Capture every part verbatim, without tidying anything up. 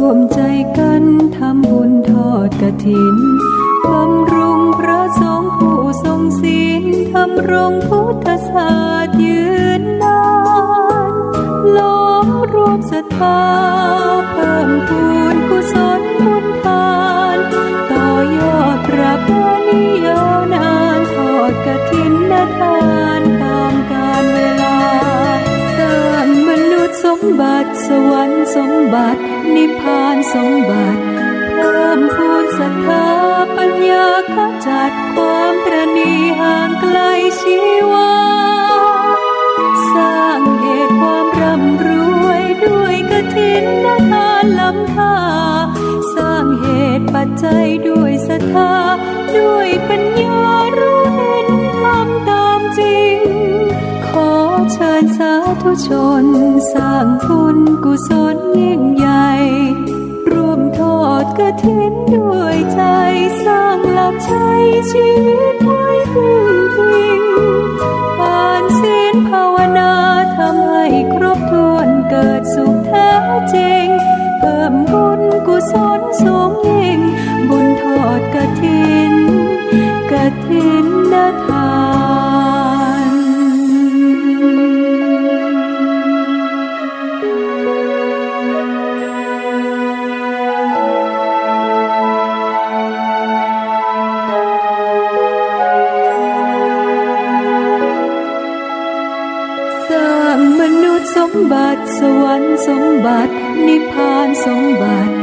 ร่วมใจกั๋นทำบุญทอดกฐิน บำรุงพระสงฆ์ผู้ทรงศีล ดำรงพุทธศาสตร์ยืนนาน ล้อมรวมศรัทธา เพิ่มพูนกุศลบุญทาน ต่อยอดประเพณียาวนาน ทอดกฐินทานตามกาลเวลา สร้างมนุษย์สมบัติ สวรรค์สมบัติ นิพพานสมบัติ เพิ่มพูนศรัทธาปัญญา ขจัดความตระหนี่ห่างไกลชีวา สร้างเหตุความร่ำรวยด้วยกฐินทานล้ำค่า สร้างเหตุปัจจัยด้วยศรัทธา ด้วยปัญญารู้เห็นธรรมตามจริง ขอเชิญสาธุชนสร้างบุญกุศลยิ่งใหญ่ ร่วมทอดกฐินด้วยใจ สร้างหลักใช้ชีวิตไว้พึ่งพิง ทานศีลภาวนาทำให้ครบถ้วน เกิดสุขแท้จริง เพิ่มบุญกุศลสูงยิ่ง บุญทอดกฐิน กฐินทาน สร้างมนุษย์สมบัติ สวรรค์สมบัติ นิพพานสมบัติ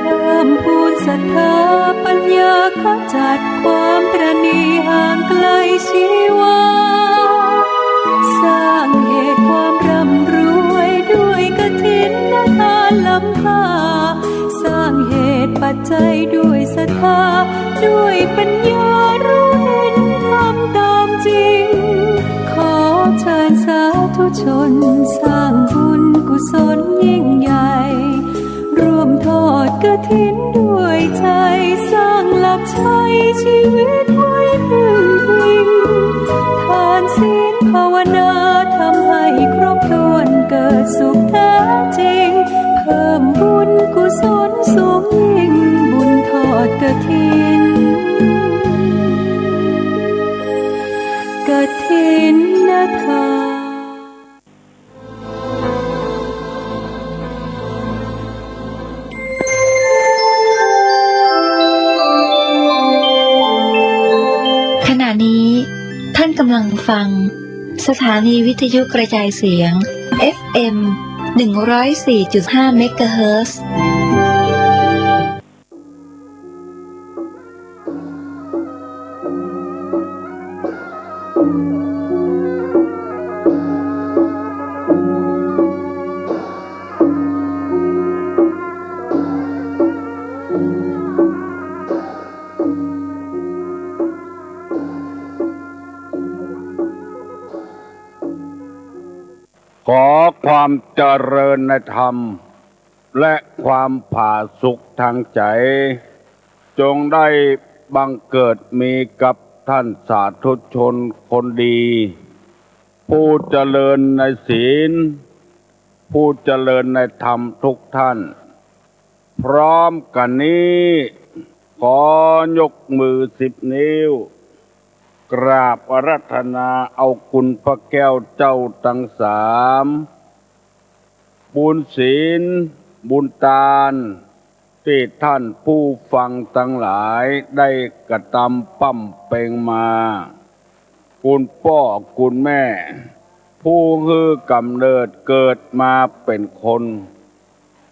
เพิ่มพูนศรัทธาปัญญา ขจัดความตระหนี่ห่างไกลชีวา สร้างเหตุความร่ำรวยด้วยกฐินทานล้ำค่า สร้างเหตุปัจจัยด้วยศรัทธา ด้วยปัญญารู้เห็นธรรมตามจริง ขอเชิญสาธุชนสร้างบุญกุศลยิ่งใหญ่ ร่วมทอดกฐินด้วยใจ สร้างหลักใช้ชีวิตไว้พึ่งพิง ทานศีลภาวนาทำให้ครบถ้วน เกิดสุขแท้จริง เพิ่มบุญกุศลสูงยิ่ง บุญทอดกฐิน กฐินทาน ขณะนี้ท่านกำลังฟังสถานีวิทยุกระจายเสียง เอฟเอ็ม หนึ่งร้อยสี่จุดห้า เมกะเฮิรตซ์ ขอความเจริญในธรรม และความผาสุกทางใจ จงได้บังเกิดมีกับท่านสาธุชนคนดี ผู้เจริญในศีล ผู้เจริญในธรรมทุกท่าน พร้อมกั๋นนี้ ขอยกมือสิบนิ้ว กราบอาราธนาเอาคุณพระแก้วเจ้าตังสาม บุญศีล บุญตาน ตี้ท่านผู้ฟังตังหลายได้กระตำปำเป็งมา คุณป้อคุณแม่ ผู้หื้อกำเนิดเกิดมาเป๋นคน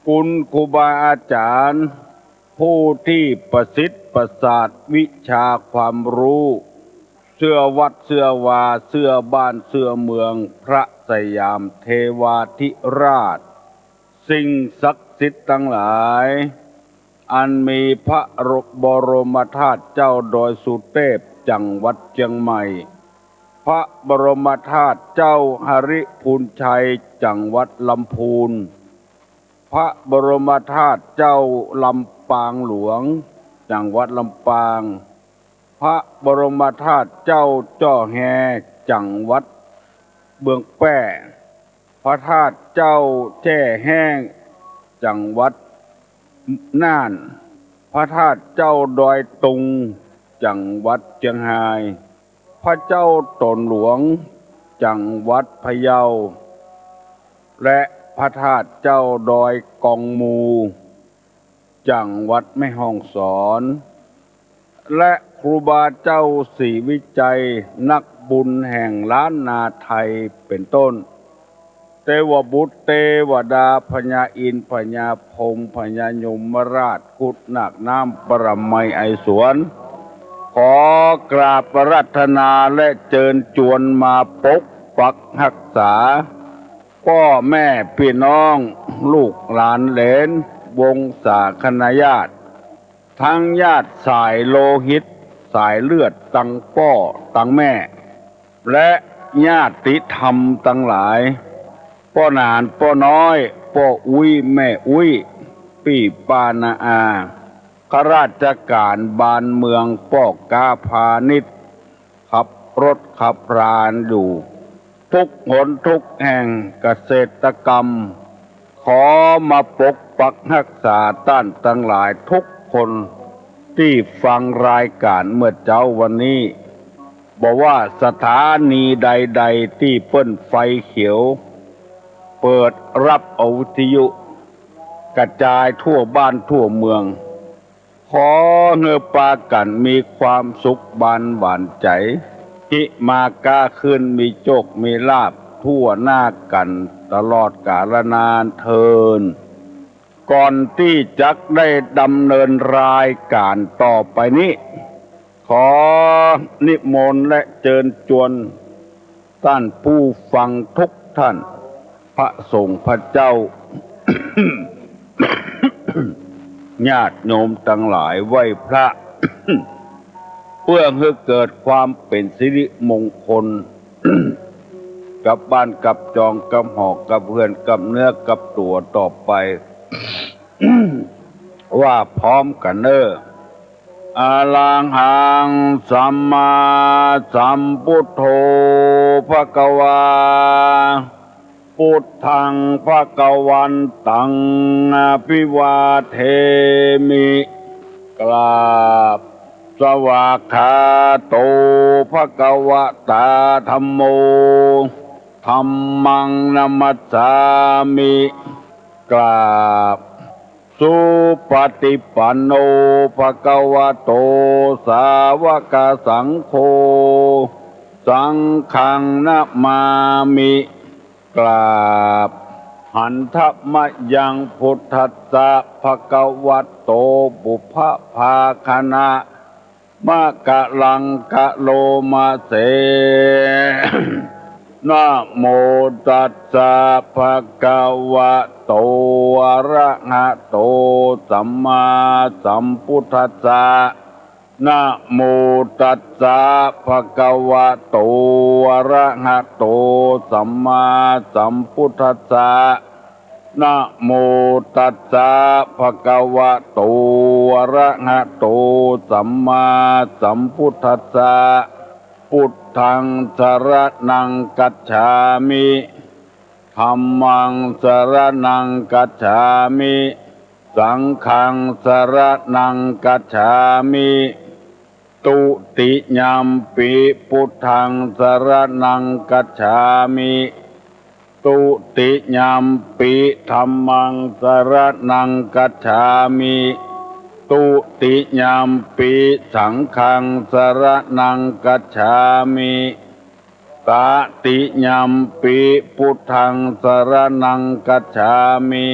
คุณครูบาอาจ๋ารย์ ผู้ตี้ประสิทธิ์ประสาทวิชาความรู้ เสื้อวัดเสื้อวา เสื้อบ้านเสื้อเมือง พระสยามเทวาธิราช สิ่งศักดิ์สิทธิ์ตังหลาย อันมีพระบรมธาตุเจ้าดอยสุเตพ จังหวัดเจียงใหม่ พระบรมธาตุเจ้าหริพูนชัย จังหวัดลำพูน พระบรมธาตุเจ้าลำปางหลวง จังหวัดลำปาง พระบรมธาตุเจ้าจ้อแฮ จังหวัดเมืองแป้ พระธาตุเจ้าแจ้แฮ้ง จังหวัด น่าน พระธาตุเจ้าดอยตุง จังหวัดเจียงฮาย พระเจ้าโตนหลวง จังหวัดพะเยา และพระธาตุเจ้าดอยกองมู จังหวัดแม่ฮ่องสอน และครูบาเจ้าศรีวิชัย นักบุญแห่งล้านนาไทย เป๋นต้น เตวบุตรเตวดา พญาอินทร์ พญาพรหม พญายมราช ครุฑนาคน้ำ ปรมัยไอสวน ขอกราบอาราธนาและเจิญจวนมาปกปักฮักษา ป้อแม่ปี้น้อง ลูกหลานเหลน วงศาคณาญาติ ตังญาติสายโลหิต สายเลือด ตังป้อตังแม่ และญาติธรรมตังหลาย ป้อหนานป้อน้อย ป้ออุ๊ยแม่อุ๊ย ปี้ป้าน้าอา ข้าราชก๋านบ้านเมือง ป้อก๊าพาณิชย์ ขับรถขับราอยู่ ทุกหนทุกแห่ง เกษตรกรรม ขอมาปกปักฮักษาต้านตังหลายทุกคน ตี้ฟังรายก๋านเมื่อเจ๊าวันนี้ บ่ว่าสถานีใดๆ ตี้เปิ้นไฟเขียว เปิดฮับเอาวิทยุ กระจายทั่วบ้านทั่วเมือง ขอหื้อปากั๋นมีความสุขบานหวานใจ๋ ฮิมาก๊าขึ้น มีโจคมีลาภทั่วหน้ากั๋นตลอดกาลนานเทิน ก่อนตี้จักได้ดำเนินรายก๋านต่อไปนี้ ขอนิมนต์และเจิญจวน ต้านผู้ฟังทุกท่าน พระสงฆ์พระเจ้า ญาติโยมตังหลายไหว้พระ เพื่อหื้อเกิดความเป๋นสิริมงคล กับบ้านกับจองกับหอกับเฮือนกับเนื้อกับตั๋วต่อไป ว่าพร้อมกั๋นเน่อ อะระหัง สัมมาสัมพุทโธ ภะคะวา พุทธัง ภะคะวันตัง อะภิวาเทมิ กราบ สวากขาโต ภะคะวะตา ธัมโม ธัมมัง นะมัสสามิ กราบ สุปะติปันโน ภะคะวะโต สาวะกะสังโฆ สังฆัง นะมามิ กราบ หันทะมะยัง พุทธัสสะ ภะคะวะโต ปุพพะภาคะณะ มะกะลังกะโลมะเส นะโมตัสสะ ภะคะวะโต อะระหะโต สัมมาสัมพุทธัสสะ นะโมตัสสะ ภะคะวะโต อะระหะโต สัมมาสัมพุทธัสสะ นะโมตัสสะ ภะคะวะโต อะระหะโต สัมมาสัมพุทธัสสะ พุทธัง สะระณัง คัจฉามิ ธัมมัง สะระณัง คัจฉามิ สังฆัง สะระณัง คัจฉามิ ตุติยัมปิ พุทธัง สะระณัง คัจฉามิ ตุติยัมปิ ธัมมัง สะระณัง คัจฉามิ ตุติยัมปิ สังฆัง สะระณัง คัจฉามิ ตะติยัมปิ พุทธัง สะระณัง คัจฉามิ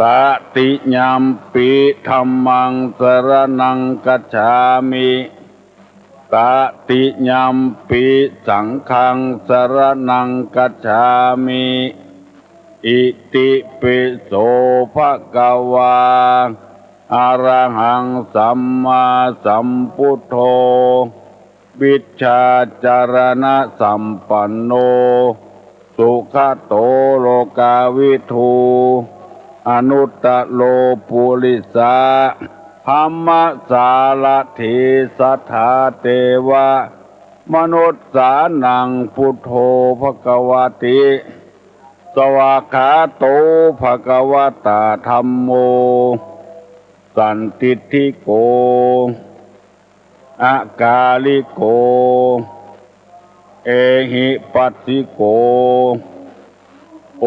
ตะติยัมปิ ธัมมัง สะระณัง คัจฉามิ ตะติยัมปิ สังฆัง สะระณัง คัจฉามิ อิติปิโส ภะคะวา อะระหัง สัมมาสัมพุทโธ วิชชาจะรณะสัมปันโน สุขะโต โลกาวิทู อนุตตะโร ปุริสะ ธัมมะสารถี สัทธา เตวะ มนุสสานัง พุทโธ ภะคะวะติ สวากขาโต ภะคะวะตา ธัมโม สันทิฏฐิโก อะกาลิโก เอหิปัสสิโก โอ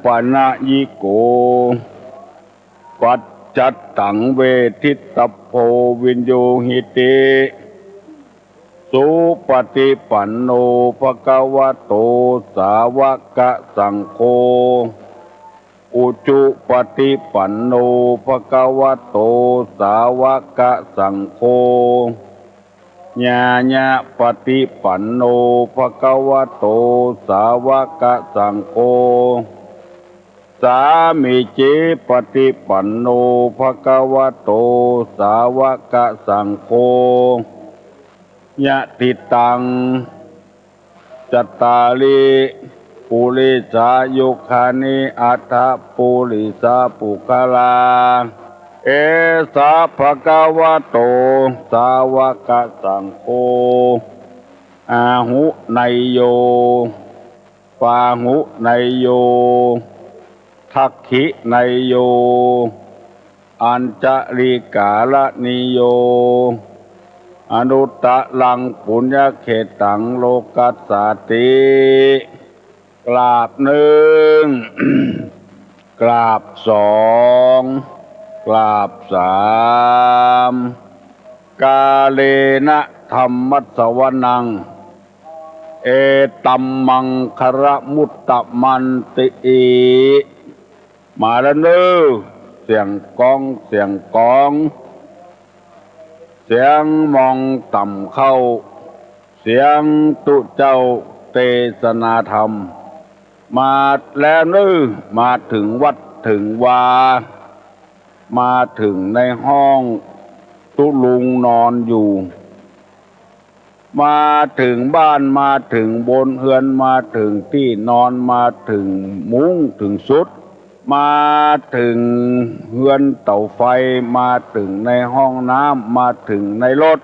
ปะนะยิโก ปัจจัตตัง เวทิตะโพ วิญญูหิติ สุปะฏิปันโน ภะคะวะโต สาวะกะสังโฆ อุจุปะฏิปันโน ภะคะวะโต สาวะกะสังโฆ ญาญะปะฏิปันโน ภะคะวะโต สาวะกะสังโฆ สามีจิปะฏิปันโน ภะคะวะโต สาวะกะสังโฆ ยะถิตัง จัตตาริ ปุริสายุคานิ อัตถะปุริสะปุคคลา เอสะ ภะคะวะโต สาวะกะสังโฆ อาหุเนยโย ปาหุเนยโย ทักขิเนยโย อัญชลีกาละนิโย อนุตตะรังปุญญะเขตัง โลกัสสาติ กราบหนึ่ง กราบสอง กราบสาม กาเลนะ ธัมมัสสวนัง เอตัมมังคะละมุตตะมันติ มาแล้วเน้อ เสียงกลอง เสียงกลอง เสียงมองต่ำเข้า เสียงตุ๊เจ้าเตสนาธรรม มาแล้วเน้อ มาเถิงวัดเถิงวา มาเถิงในห้องตุ๊ลุงนอนอยู่ มาเถิงบ้าน มาเถิงบนเฮือน มาเถิงตี้นอน มาเถิงมุ้งเถิงสุด มาเถิงเฮือนเต๋าไฟ มาเถิงในห้องน้ำ มาเถิงในรถ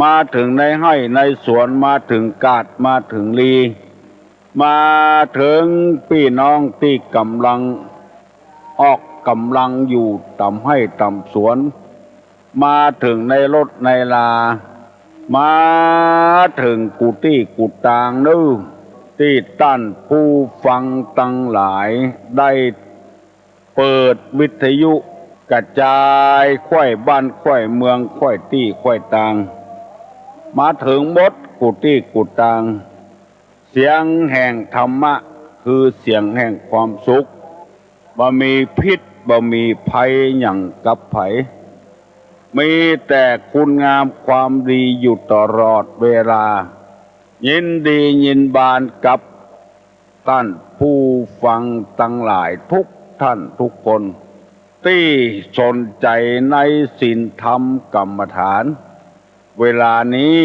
มาเถิงในไฮ่ในสวน มาเถิงกาด มาเถิงลี มาเถิงปี้น้องตี้ก่ำลังออกก่ำลังอยู่ต๋ามไฮ่ต๋ามสวน มาเถิงในรถในลา มาเถิงกู้ตี้กู้ตางเน้อ ตี้ต้านผู้ฟังตังหลายได้เปิดวิทยุกระจายไขว้บ้านไขว้เมืองไขว้ตี้ไขว้ตาง มาเถิงหมดกู้ตี้กู้ตาง เสียงแห่งธรรมะคือเสียงแห่งความสุข บ่มีพิษบ่มีภัยหยังกับใผ มีแต่คุณงามความดีอยู่ตลอดเวลา ยินดียินบานกับต้านผู้ฟังตังหลายทุกท่านทุกคน ตี้สนใจ๋ในศีลธรรมกรรมฐาน เวลานี้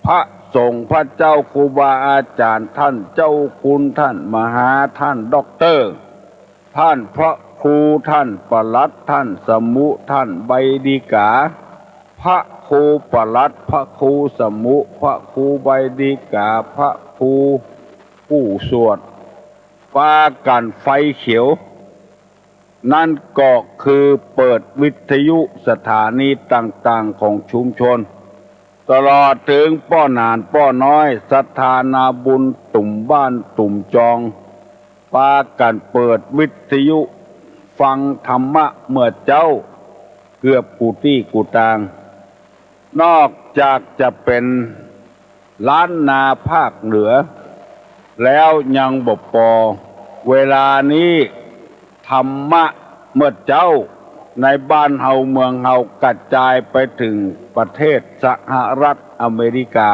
พระสงฆ์พระเจ้าครูบาอาจ๋ารย์ ต้านเจ้าคุณ ต้านมหา ต้านด็อกเตอร์ ต้านพระครู ต้านปลัด ต้านสมุ ต้านใบดีกา พระครูปลัด พระครูสมุ พระครูใบดีกา พระครูผู้สวด ปากั๋นไฟเขียว นั่นก็คือเปิดวิทยุสถานีต่างๆ ของชุมชน ตลอดเถิงป้อหนานป้อน้อย ศรัทธานาบุญตุ่มบ้านตุ่มจอง ปากั๋นเปิดวิทยุฟังธรรมะเมื่อเจ๊า เกือบกู้ตี้กู้ตาง นอกจากจะเป๋นล้านนาภาคเหนือ แล้วยังบ่ปอ เวลานี้ธรรมะเมื่อเจ๊าในบ้านเฮาเมืองเฮากระจายไปเถิงประเทศสหรัฐอเมริกา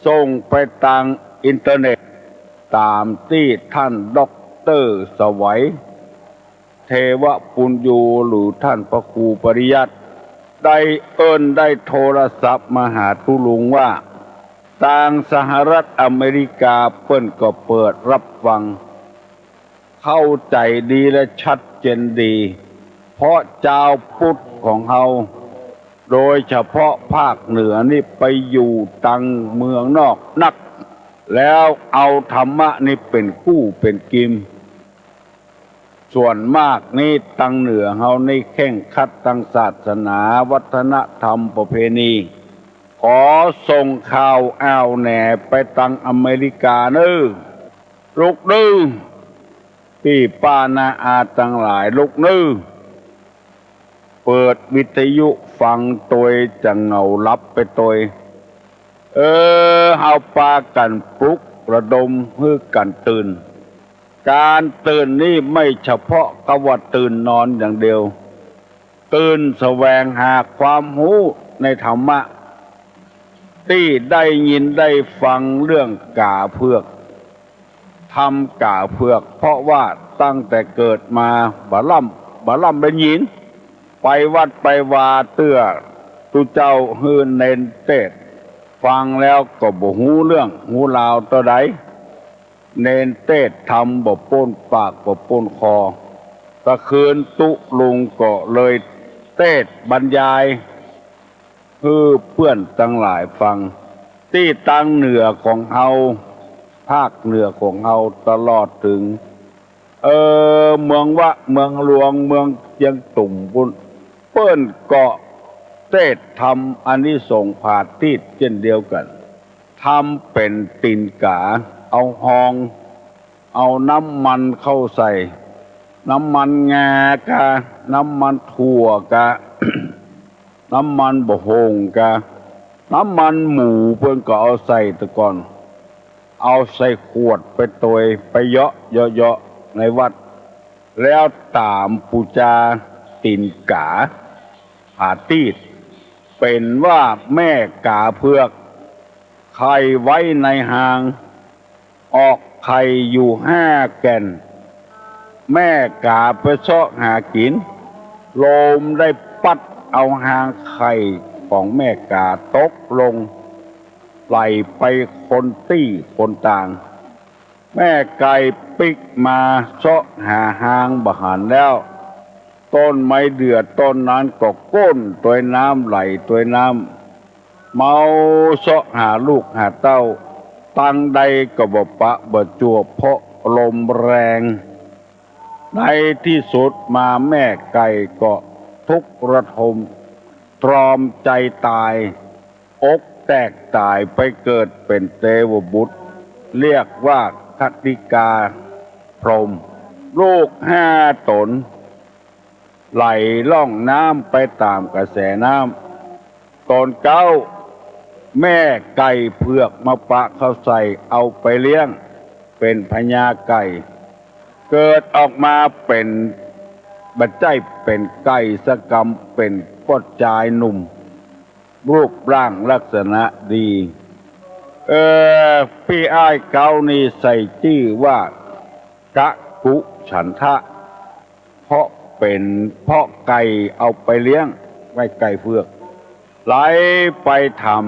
ส่งไปตางอินเทอร์เน็ต ต๋ามตี้ต้านด็อกเตอร์สวัย เทวปุญญู หรือต้านพระครูปริยัติ ได้เอิ้นได้โทรศัพท์มาหาตุ๊ลุงว่า ตางสหรัฐอเมริกาเปิ้นก็เปิดฮับฟัง เข้าใจ๋ดีและชัดเจนดี เพราะจาวพุทธของเฮา โดยเฉพาะภาคเหนือนี่ไปอยู่ตางเมืองนอกนัก แล้วเอาธรรมะนี้เป๋นกู้เป๋นกิม ส่วนมากนี้ตังเหนือเฮานี้เคร่งครัดตังศาสนา วัฒนธรรมประเพณี ขอส่งข่าวอ้าวแหน่ไปตังอเมริกาเน่อ ลูกเน่อ ปี้ป้าน้าอาตังหลาย ลูกเน่อ เปิดวิทยุฟังตวย จะเหงาหลับไปตวย เออ เฮาปากั๋นปลุกระดมหื้อกั๋นตื่น ก๋านตื่นนี้ไม่เฉพาะกับว่าตื่นนอนอย่างเดียว ตื่นแสวงหาความฮู้ในธรรมะ ตี้ได้ยินได้ฟังเรื่องก๋าเผือก ธรรมก๋าเผือก เพราะว่าตั้งแต่เกิดมาบ่ล่ำ บ่ล่ำได้ยิน ไปวัดไปวาเตื้อตุ๊เจ้าหื้อเณรเตสน์ ฟังแล้วก็บ่ฮู้เรื่องฮู้ราวเต้าใด เณรเตสน์ธรรมบ่ป๊นปากบ่ป๊นคอ ตะคืนตุ๊ลุงก็เลยเตสน์บรรยาย หื้อเปื้อนตังหลายฟัง ตี้ตังเหนือของเฮา ภาคเหนือของเฮาตลอดเถิง เออ เมืองวะ เมืองหลวง เมืองเจียงตุ่มปู๊น เปิ้นก็เตสน์ธรรมอานิสงส์ผาตี้เจ้นเดียวกั๋น ธรรมเป๋นตี๋นก๋า เอาฮอง เอาน้ำมันเข้าใส่ น้ำมันงากา น้ำมันถั่วกา น้ำมันบ่าโฮ่งกา น้ำมันหมูเปิ้นก็เอาใส่ตะก่อน เอาใส่ขวดไปตวย ไปเยาะเยาะเยาะในวัด แล้วต๋ามปู๋จาตี๋นก๋า ผาตี้ เป๋นว่าแม่ก๋าเผือก ไข่ไว้ในฮาง ออกไข่อยู่ห้าแก่น แม่ก๋าไปเซาะหากิ๋น ลมได้ปั๊ดเอาฮางไข่ของแม่ก๋าตกลง ไหลไปคนตี้คนตาง แม่ไก่ปิ๊กมาเซาะหาฮางบ่หันแล้ว ต้นไม้เดื่อต้นนั้นก็ก้นตวยน้ำ ไหลตวยน้ำ เมาเซาะหาลูกหาเต้า ตังใดก็บ่ปะบ่จั่ว เพราะลมแรง ในตี้สุดมาแม่ไก่ก็ทุกข์ระทม ตรอมใจ๋ต๋าย อกแตกต๋าย ไปเกิดเป๋นเตวบุตร เรียกว่าคติกาพรหม ลูกห้าต๋น ไหลล่องน้ำไปต๋ามกระแสน้ำ ต๋นเก๊า แม่ไก่เผือกมาปะเข้าใส่ เอาไปเลี้ยง เป๋นพญาไก่ เกิดออกมาเป๋น บ่ใจ้เป๋นไก่สักกำ เป๋นป้อจายหนุ่ม รูปร่างลักษณะดี เออ ปี้อ้ายเก๊านี้ใส่จื้อว่า กะกุฉันทะ เพราะเป๋น เพราะไก่เอาไปเลี้ยง ไว้ไก่เผือก ไหลไปถาม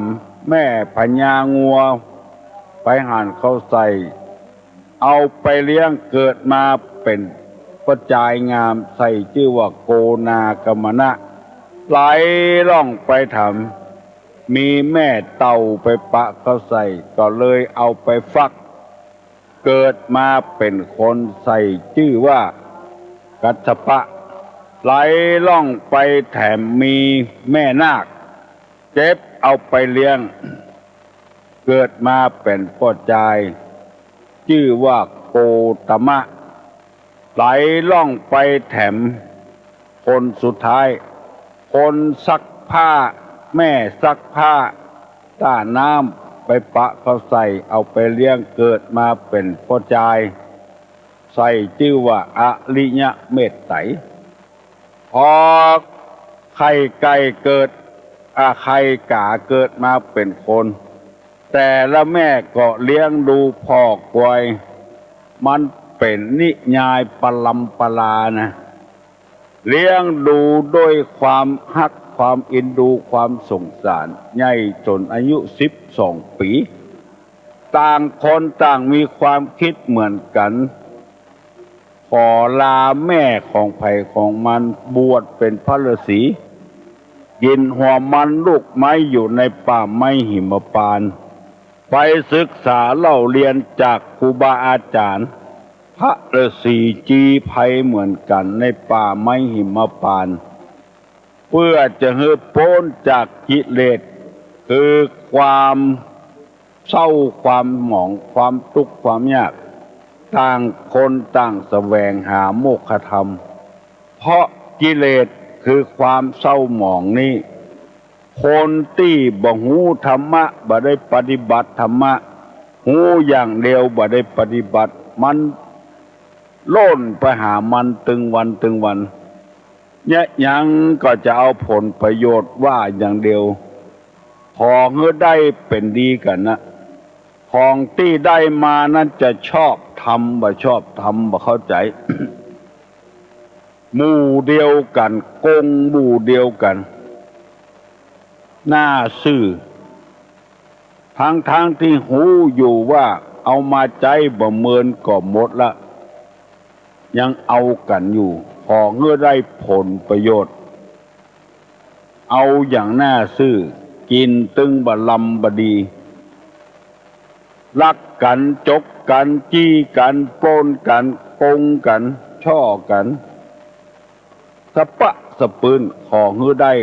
แม่พญางัว ไปหันเข้าใส่ เอาไปเลี้ยง เกิดมาเป๋นป้อจายงาม ใส่จื้อว่าโกนากมนะ ไหลล่องไปถาม มีแม่เต่าไปปะเข้าใส่ ก็เลยเอาไปฟัก เกิดมาเป๋นคน ใส่จื้อว่ากัสสปะ ไหลล่องไปแถมมีแม่นาค เก็บเอาไปเลี้ยง เกิดมาเป๋นป้อจาย จื้อว่าโกตมะ ไหลล่องไปแถมคนสุดท้าย คนซักผ้า แม่ซักผ้า ต้าน้ำไปปะเข้าใส่ เอาไปเลี้ยง เกิดมาเป๋นป้อจาย ใส่จื้อว่าอริยะเมตไตร พอไข่ไก่เกิด อ่า ไข่ก๋าเกิดมาเป๋นคน แต่ละแม่ก็เลี้ยงดูผ่อกวย มันเป๋นนิยายปรำปรานะ เลี้ยงดูด้วยความฮัก ความเอ็นดู ความสงสาร ใหญ่จ๋นอายุสิบสองปี๋ ต่างคนต่างมีความคิดเหมือนกั๋น ขอลาแม่ของใผของมัน บวชเป๋นพระฤๅษี กิ๋นหัวมันลูกไม้อยู่ในป่าไม้หิมพานต์ ไปศึกษาเล่าเรียนจากครูบาอาจ๋ารย์ พระฤๅษีจีไพรเหมือนกั๋นในป่าไม้หิมพานต์ เปื้อจะหื้อป๊นจากกิเลส คือความเศร้า ความหมอง ความตุ๊กข์ ความยาก ต่างคนต่างแสวงหาโมกขธรรม เพราะกิเลสคือความเศร้าหมองนี้ คนตี้บ่ฮู้ธรรมะ บ่ได้ปฏิบัติธรรมะ ฮู้อย่างเดียว บ่ได้ปฏิบัติ มันล่นไปหามันตึงวันตึงวัน เยียะหยังก็จะเอาผลประโยชน์ว่าอย่างเดียว ขอหื้อได้เป๋นดีกั๋นนะ ของตี้ได้มานั้นจะชอบธรรมบ่ชอบธรรมบ่เข้าใจ๋ หมู่เดียวกั๋น กงหมู่เดียวกั๋น หน้าซื่อ ทั้งๆ ตี้ฮู้อยู่ว่าเอามาใจ๊บ่เมินก็หมดละ ยังเอากั๋นอยู่ ขอหื้อได้ผลประโยชน์ เอาอย่างหน้าซื่อ กิ๋นตึงบ่ลำบ่ดี ลักกั๋น จกกั๋น จี้กั๋น ปล้นกั๋น กงกั๋น ฉ้อกั๋น สะปะสะปืน ขอหื้อได้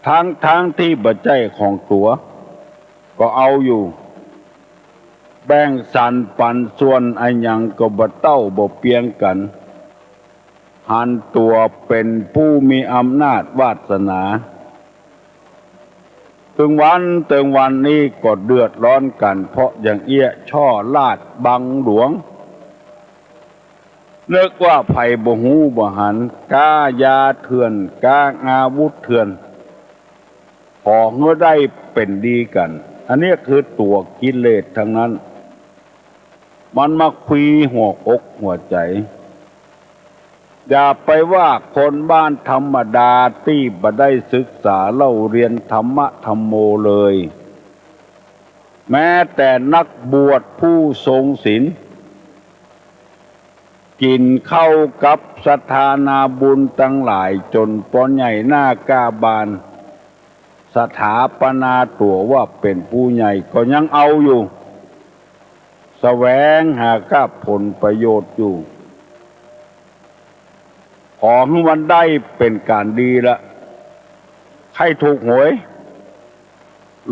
ทั้งๆ ตี้บ่ใจ้ของตั๋ว ก็เอาอยู่ แบ่งสรรปันส่วนอะหยังก็บ่เต้าบ่เปียงกั๋น หันตั๋วเป๋นผู้มีอำนาจวาสนา ตึงวันตึงวันนี้ก็เดือดร้อนกั๋น เพราะอย่างเอี้ยะ ฉ้อราชบังหลวง นึกว่าใผบ่ฮู้บ่หัน ก๊ายาเถื่อน ก๊าอาวุธเถื่อน ขอหื้อได้เป๋นดีกั๋น อันนี้คือตั๋วกิเลสทั้งนั้น มันมาควีหัวอกหัวใจ๋ อย่าไปว่าคนบ้านธรรมดาตี้บ่ได้ศึกษาเล่าเรียนธรรมะธัมโมเลย แม้แต่นักบวชผู้ทรงศีล กิ๋นข้าวกับศรัทธานาบุญตังหลายจ๋นปอใหญ่หน้ากล้าบาน สถาปนาตั๋วว่าเป๋นผู้ใหญ่ก็ยังเอาอยู่ แสวงหาก้าผลประโยชน์อยู่ ขอหื้อมันได้เป๋นก๋านดีละ ใค่ถูกหวย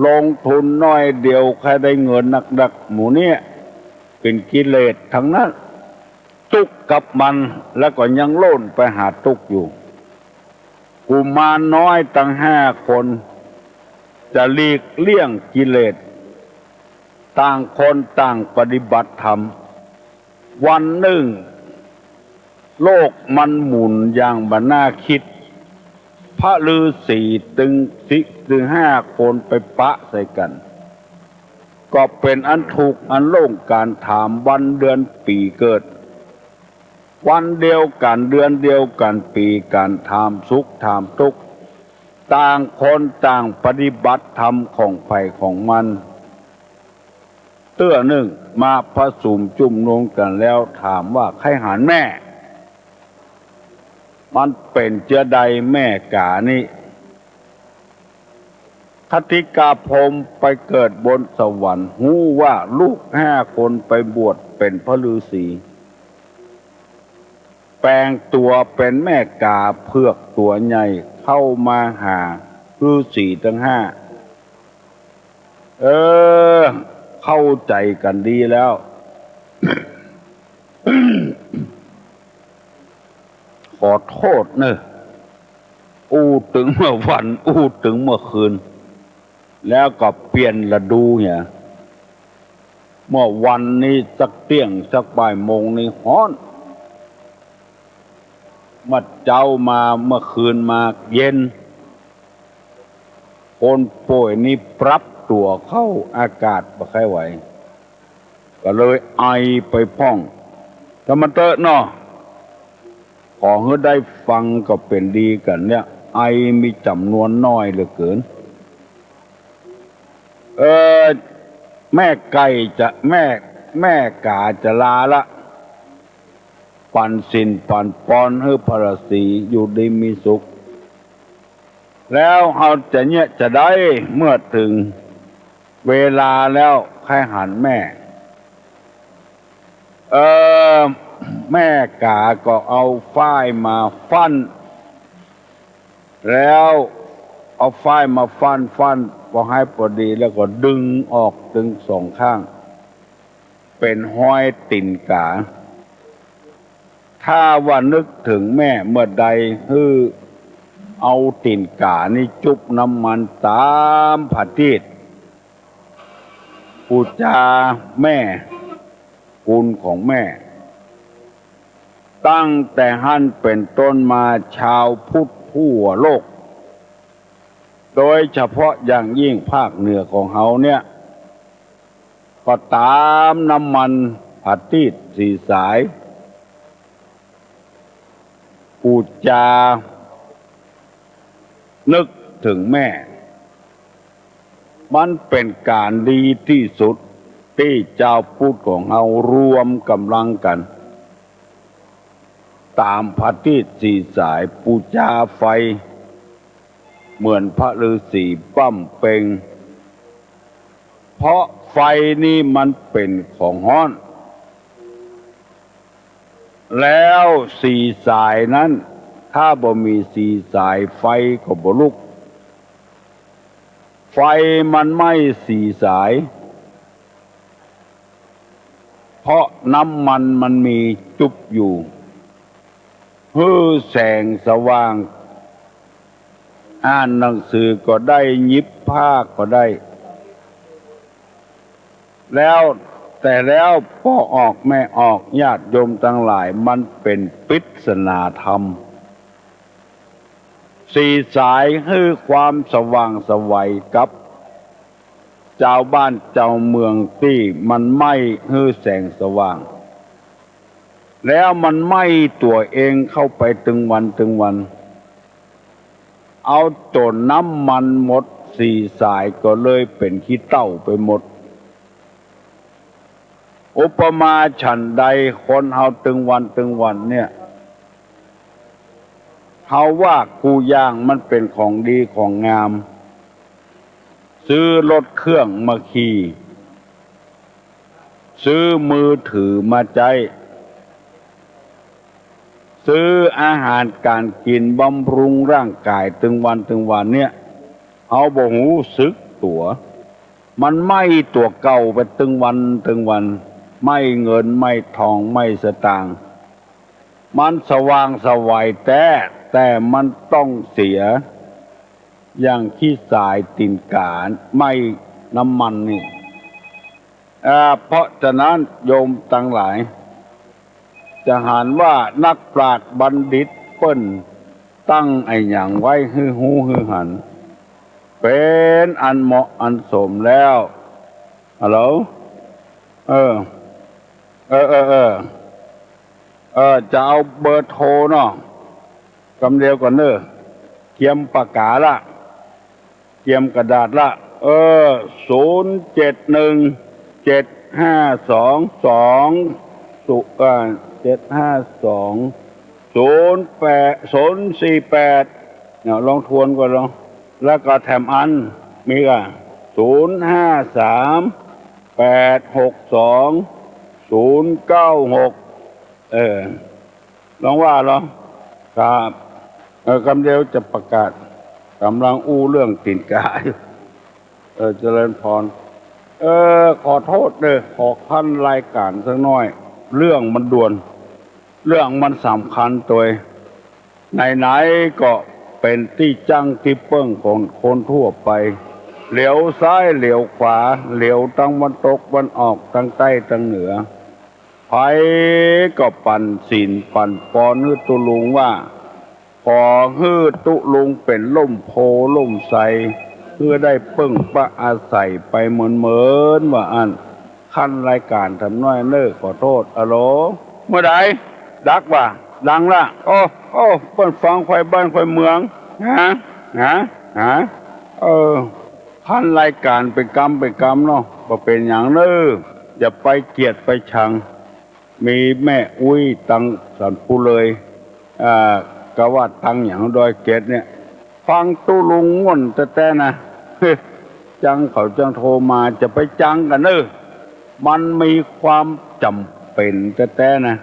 ลงทุนน้อยเดียวใค่ได้เงินนักๆ หมู่เนี้ยเป๋นกิเลสทั้งนั้น ตุ๊กข์กับมัน แล้วก็ยังล่นไปหาตุ๊กข์อยู่ กุมารน้อยตังห้าคน จะหลีกเลี่ยงกิเลส ต่างคนต่างปฏิบัติธรรม วันนึ่ง โลกมันหมุนอย่างบ่น่ากึ๊ด พระฤๅษีตึงสิ ตึงห้าคนไปปะใส่กั๋น ก็เป๋นอันถูกอันโล่งก๋านถามวันเดือนปี๋เกิด วันเดียวกั๋น เดือนเดียวกั๋น ปี๋กั๋น ถามสุขถามตุ๊กข์ ต่างคนต่างปฏิบัติธรรมของใผของมัน เตื้อนึ่งมาผสมจุมนุมกั๋นแล้วถามว่า ใค่หันแม่ มันเป๋นเจื้อใดแม่ก๋านี้ ขัตติกาพรหมไปเกิดบนสวรรค์ ฮู้ว่าลูกห้าคนไปบวชเป๋นพระฤๅษี แป๋งตั๋วเป๋นแม่ก๋าเผือกตั๋วใหญ่เข้ามาหาฤๅษีตังห้า เออ เข้าใจ๋กั๋นดีแล้ว ขอโต้ษเน่อ อู้ตึงเมื่อวัน อู้ตึงเมื่อคืน แล้วก็เปลี่ยนฤดูเหีย เมื่อวันนี้สักเตี้ยงสักบ่ายโมงนี่ฮ้อน เมื่อเจ๊ามา เมื่อคืนมาเย็น คนป่วยนี่ปรับตั๋วเข้าอากาศบ่ใค่ไหว ก็เลยไอไปพ่อง แต่มันเต๊อะเนาะ ขอหื้อได้ฟังก็เป๋นดีกั๋นเนี่ย ไอมีจ๋ำนวนน้อยเหลือเกิน เออ แม่ไก่จะ แม่ แม่ก๋าจะลาละ ปั๋นศีลปั๋นปอนหื้อพระฤๅษีอยู่ดีมีสุข แล้วเฮาจะเยียะจาใดเมื่อเถิง เวลาแล้วใค่หันแม่ เออ แม่ก๋าก็เอาฝ้ายมาฟั่น แล้วเอาฝ้ายมาฟั่นฟั่น ปอหื้อปอดีแล้วก็ดึงออกตึงสองข้าง เป๋นฮอยตี๋นก๋า ถ้าว่านึกเถิงแม่เมื่อใด หื้อเอาตี๋นก๋านี้จุบน้ำมันต๋ามผาตี้ ปู๋จาแม่ กุณของแม่ ตั้งแต่หั้นเป๋นต้นมา จาวพุทธทั่วโลก โดยเฉพาะอย่างยิ่งภาคเหนือของเฮาเนี่ย ก็ต๋ามน้ำมันผาตี้สี่สาย ปู๋จานึกเถิงแม่ มันเป๋นก๋านดีตี้สุดตี้จาวพุทธของเฮารวมก๋ำลังกั๋น ต๋ามผาตี้สี่สาย ปู๋จาไฟ เหมือนพระฤๅษีบำเพ็ง เพราะไฟนี้มันเป๋นของฮ้อน แล้วสี่สายนั้น ถ้าบ่มีสี่สาย ไฟก็บ่ลุก ไฟมันไหม้สี่สาย เพราะน้ำมันมันมีจุบอยู่ หื้อแสงสว่าง อ่านหนังสือก็ได้ หยิบผ้าก็ได้ แล้วแต่แล้วป้อออกแม่ออก ญาติโยมตังหลาย มันเป๋นปริศนาธรรม สี่สายหื้อความสว่างไสวกับจาวบ้านจาวเมืองตี้มันไหม้หื้อแสงสว่าง แล้วมันไหม้ตั๋วเองเข้าไปตึงวันตึงวัน เอาจ๋นน้ำมันหมด สี่สายก็เลยเป๋นขี้เถ้าไปหมด อุปมาฉันใด คนเฮาตึงวันตึงวันเนี่ย เฮาว่ากู้อย่างมันเป๋นของดีของงาม ซื้อรถเครื่องมาขี่ ซื้อมือถือมาใจ๊ ซื้ออาหารก๋านกิ๋นบำรุงร่างก๋ายตึงวันตึงวันเนี่ย เฮาบ่ฮู้สึกตั๋ว มันไหม้ตั๋วเก่าไปตึงวันตึงวัน ไหม้เงินไหม้ทองไหม้สตางค์ มันสว่างไสวแต๊ แต่มันต้องเสีย อย่างขี้สายตี๋นก๋าไหม้น้ำมันนี่ อ่า เพราะฉะนั้นโยมตังหลาย จะหันว่านักปราชญ์บัณฑิตเปิ้นตั้งอะหยังไว้หื้อฮู้หื้อหัน เป๋นอันเหมาะอันสมแล้ว ฮัลโหล เออ เออ เออ เออ เออ จะเอาเบอร์โทรเนาะ กำเดียวก่อนเน่อ เกียมปากก๋าละ เกียมกระดาษละ เออ ศูนย์เจ็ดหนึ่ง เจ็ดห้าสองสอง ศูนย์ เอ่อ เจ็ดห้าสอง ศูนย์แปด ศูนย์สี่แปด เนี่ย ลองทวนก่อนลอง แล้วก็แถมอัน มีก่ะ ศูนย์ห้าสาม แปดหกสอง ศูนย์เก้าหก เออ ลองว่าลอง ครับ เออ กำเดียวจะประกาศ ก๋ำลังอู้เรื่องตี๋นก๋าอยู่ เออ เจริญพร เออ ขอโทษเน่อ ขอขั้นรายก๋านสักหน้อย เรื่องมันด่วน เรื่องมันสำคัญตวย ไหนๆ ก็เป๋นตี้จั้งตี้เปิ้งของคนทั่วไป เหลียวซ้ายเหลียวขวา เหลียวตังวันตกวันออก ตังใต้ตังเหนือ ใผก็ปั๋นสินปั๋นปอนหื้อตุ๊ลุงว่า ขอหื้อตุ๊ลุงเป๋นล่มโพธิ์ล่มไทร หื้อได้เปิ้งปะอาศัยไปเหมือนๆ ว่าอั้น ขั้นรายก๋านแถมหน้อยเน่อ ขอโทษ อะโหล เมื่อใด ดักว่ะ ดังละ โอ้ โอ้ เปิ้นฟังใคว่บ้านใคว่เมือง ฮะ ฮะ ฮะ เออ ขั้นรายก๋านเป๋นกำเป๋นกำเนาะ บ่เป๋นหยังเน่อ อย่าไปเกลียดไปชัง มีแม่อุ๊ยตังสันปุเลย อ่า กาว่าตังหยังดอยเกตเนี่ย ฟังตุ๊ลุงม่วนแต๊ๆ นะ จังเขาจังโทรมา จะไปจังกั๋นเน่อ มันมีความจ๋ำเป๋นแต๊ๆ นะ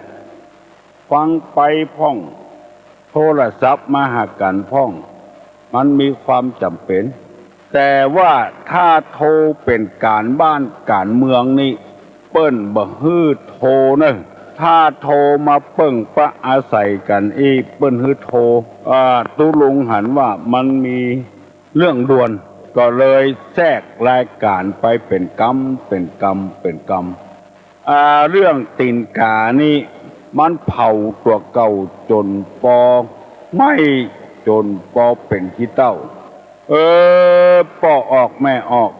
ฟังไปพ่อง โทรศัพท์มาหากั๋นพ่อง มันมีความจ๋ำเป๋น แต่ว่าถ้าโทรเป๋นก๋านบ้านก๋านเมืองนี่ เปิ้นบ่หื้อโทรเน่อ ถ้าโทรมาเปิ้งปะอาศัยกั๋นอี้ เปิ้นหื้อโทร อ่า ตุ๊ลุงหันว่ามันมีเรื่องด่วน ก็เลยแทรกรายก๋านไปเป๋นกำ เป๋นกำ เป๋นกำ อ่า เรื่องตี๋นก๋านี่ มันเผาตั๋วเก่าจ๋นปอไหม้ จ๋นปอเป๋นขี้เถ้า เออ ป้อออกแม่ออก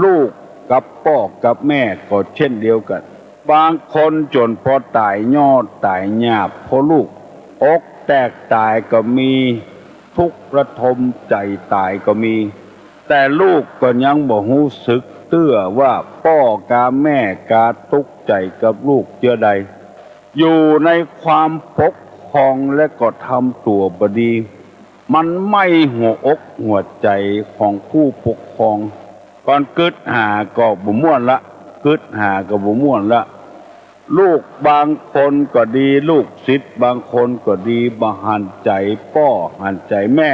ลูกกับป้อกับแม่ก็เจ้นเดียวกั๋น บางคนจ๋นปอต๋ายยอดต๋ายหยาบเพราะลูก อกแตกต๋ายก็มี ทุกข์ระทมใจ๋ต๋ายก็มี แต่ลูกก็ยังบ่ฮู้สึกเตื้อว่าป้อกาแม่กาตุ๊กข์ใจ๋กับลูกเจื้อใด อยู่ในความปกครองและก็ทำตั๋วบ่ดี มันไหม้หัวอกหัวใจ๋ของผู้ปกครอง ก่อนกึ๊ดหาก็บ่ม่วนละ กึ๊ดหาก็บ่ม่วนละ ลูกบางคนก็ดี ลูกศิษย์บางคนก็ดี บ่หันใจ๋ป้อหันใจ๋แม่